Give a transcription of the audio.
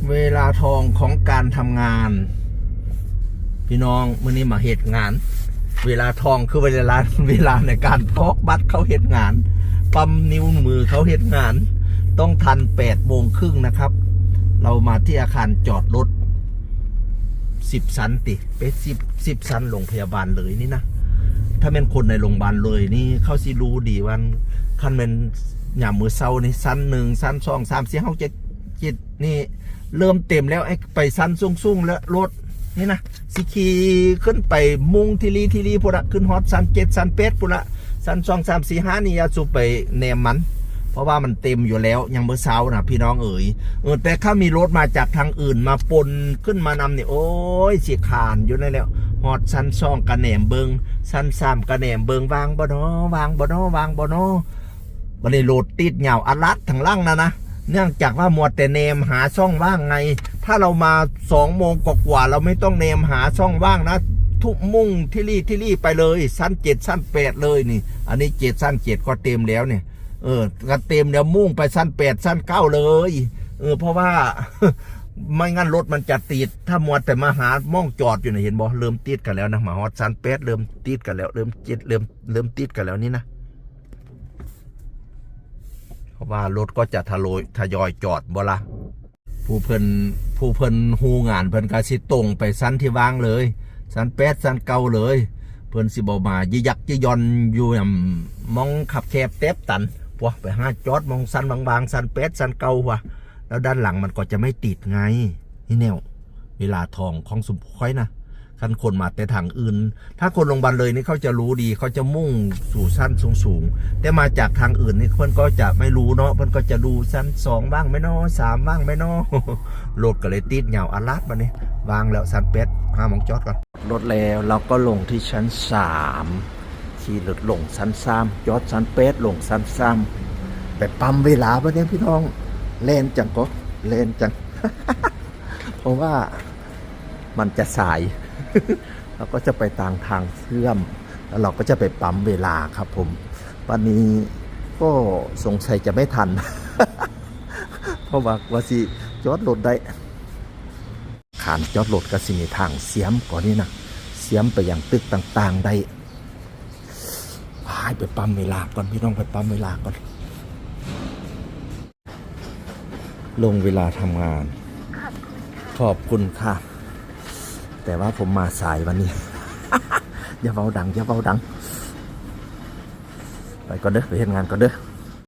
ເວລາທອງຂອງການທຳງານ ພີ່ນ້ອງ, ມື້ນີ້ມາເຮັດງານ. ເວລາທອງຄືເວລາ, ເວລາໃນການຕອກບັດເຂົ້າເຮັດງານ. ປ້ຳນິ້ວມືເຂົ້າເຮັດງານ ຕ້ອງທັນແປດໂມງຄຶ່ງນະຄັບ. ເຮົາມາທີ່ອາຄານຈອດລົດ ສິບຊັ້ນຕິ ເປັນສິບ ສິບຊັ້ນໂລງພະຍາບານເລີຍນີ້ນະ. ຖ້າແມ່ນຄົນໃນໂລງບານເລີຍນີ້ ເຂົາຊິຮູ້ດີວ່າ ຄັນແມ່ນຍາມມື້ເຊົ້ານີ້ ຊັ້ນໜຶ່ງ ຊັ້ນສອງ ສາມ ສີ່ ຫ້າ ຫົກ ເຈັດ ເຈັດນີ້ ເລີ່ມເຕັມແລ້ວ ໃຫ້ໄປຊັ້ນສູງໆ ແລ້ວລົດນີ້ນະ ຊິຂີ່ຂຶ້ນໄປມຸ່ງທີລີທີລີພຸ້ນລະ ຂຶ້ນຮອດຊັ້ນເຈັດ ຊັ້ນແປດພຸ້ນລະ. ຊັ້ນສອງ ສາມ ສີ່ ຫ້ານີ້ ຢ່າສູ່ໄປແນມມັນ ເພາະວ່າມັນເຕັມຢູ່ແລ້ວ ຍາມມື້ເຊົ້ານະ ພີ່ນ້ອງເອີຍ. ເອີ ແຕ່ຖ້າມີລົດມາຈາກທາງອື່ນມາປົນຂຶ້ນມານຳນີ້ ໂອ້ຍ ຊິຄານຢູ່ນັ້ນແຫຼະ. ຮອດຊັ້ນສອງກະແນມເບິ່ງ ຊັ້ນສາມກະແນມເບິ່ງ ວ່າງບໍ່ນໍ ວ່າງບໍ່ນໍ ວ່າງບໍ່ນໍ. ບັດນີ້ລົດຕິດຍາວອາລັດທາງຫຼັງນັ້ນນະ ເນື່ອງຈາກວ່າມົວແຕ່ແນມຫາຊ່ອງວ່າງໄງ. ຖ້າເຮົາມາສອງໂມງກວ່າໆ ເຮົາບໍ່ຕ້ອງແນມຫາຊ່ອງວ່າງນະ ທຸ່ມມຸ່ງທີລີທີລີໄປເລີຍ ຊັ້ນເຈັດ ຊັ້ນແປດເລີຍນີ້. ອັນນີ້ເຈັດ ຊັ້ນເຈັດກໍເຕັມແລ້ວນີ້ ເອີ ກໍເຕັມແລ້ວ ມຸ່ງໄປຊັ້ນແປດ ຊັ້ນເກົ້າເລີຍ. ເອີ ເພາະວ່າ ບໍ່ຊັ້ນລົດມັນຈະຕິດ ຖ້າມົວແຕ່ມາຫາໝ່ອງຈອດຢູ່ນະ. ເຫັນບໍ່ ເລີ່ມຕິດກັນແລ້ວນະ ມາຮອດຊັ້ນແປດ ເລີ່ມຕິດກັນແລ້ວ ເລີ່ມເຈັດ ເລີ່ມ ເລີ່ມຕິດກັນແລ້ວນີ້ນະ. ເພາະວ່າລົດກໍຈະທະໂລຍ ທະຍອຍຈອດບໍ່ລະ. ຜູ້ເພິ່ນ ຜູ້ເພິ່ນຮູ້ງານ ເພິ່ນກໍຊິຕົງໄປຊັ້ນທີ່ວ່າງເລີຍ ຊັ້ນແປດ ຊັ້ນເກົ້າເລີຍ. ເພິ່ນຊິບໍ່ມາຢິກຍັກຢິກຢ່ອນຢູ່ນຳໝ່ອງຄັບແຄບແຕບຕັນ ພວກໄປຫາຈອດໝ່ອງຊັ້ນບາງໆ ຊັ້ນແປດ ຊັ້ນເກົ້າວ່າ ແລ້ວດ້ານຫຼັງມັນກໍຈະໄມ່ຕິດໄງ. ນີ້ແນວເວລາທອງຂອງຊຸມຂ້ອຍນະ. ຄັນຄົນມາແຕ່ທາງອື່ນ ຖ້າຄົນໂລງບານເລີຍນີ້ ເຂົາຈະຮູ້ດີ ເຂົາຈະມຸ່ງສູ່ຊັ້ນສູງໆ. ແຕ່ມາຈາກທາງອື່ນນີ້ ເພິ່ນກໍຈະໄມ່ຮູ້ເນາະ ເພິ່ນກໍຈະດູຊັ້ນສອງວ່າງແມ່ນບໍ່ ສາມວ່າງແມ່ນບໍ່. ລົດກໍເລີຍຕິດຍາວອາລາດບັດນີ້. ວ່າງແລ້ວຊັ້ນແປດ ຫາໝ່ອງຈອດກ່ອນ. ລົດແລ້ວ ເຮົາກໍລົງທີ່ຊັ້ນສາມ ຂີ່ລົດລົງຊັ້ນສາມ ຈອດຊັ້ນແປດ ລົງຊັ້ນສາມ ໄປປ້ຳເວລາບັດນີ້ພີ່ນ້ອງ. ແລ່ນຈັງກໍ ແລ່ນຈັງ ເພາະວ່າມັນຈະສາຍ ເຮົາກໍຈະໄປຕາມທາງເຊື່ອມ ແລ້ວເຮົາກໍຈະໄປປ້ຳເວລາຄັບຜົມ. ບັດນີ້ກໍສົງໄສຈະໄມ່ທັນ ເພາະວ່າກວ່າຊິຈອດລົດໄດ້ ຄານຈອດລົດກໍຊິມີທາງເຊື່ອມກ່ອນນີ້ນະ ເຊື່ອມໄປຍັງຕຶກຕ່າງໆໄດ້. ໄປ ໄປປ້ຳເວລາກ່ອນ ພີ່ນ້ອງ ໄປປ້ຳເວລາກ່ອນ. ລົງເວລາທຳງານ ຂອບຄຸນຄ່ະ ແຕ່ວ່າຜົມມາສາຍວັນນີ້. ຢ່າເວົ້າດັງ ຢ່າເວົ້າດັງ. ໄປກ່ອນເດີ ໄປເຮັດງານກ່ອນເດີ.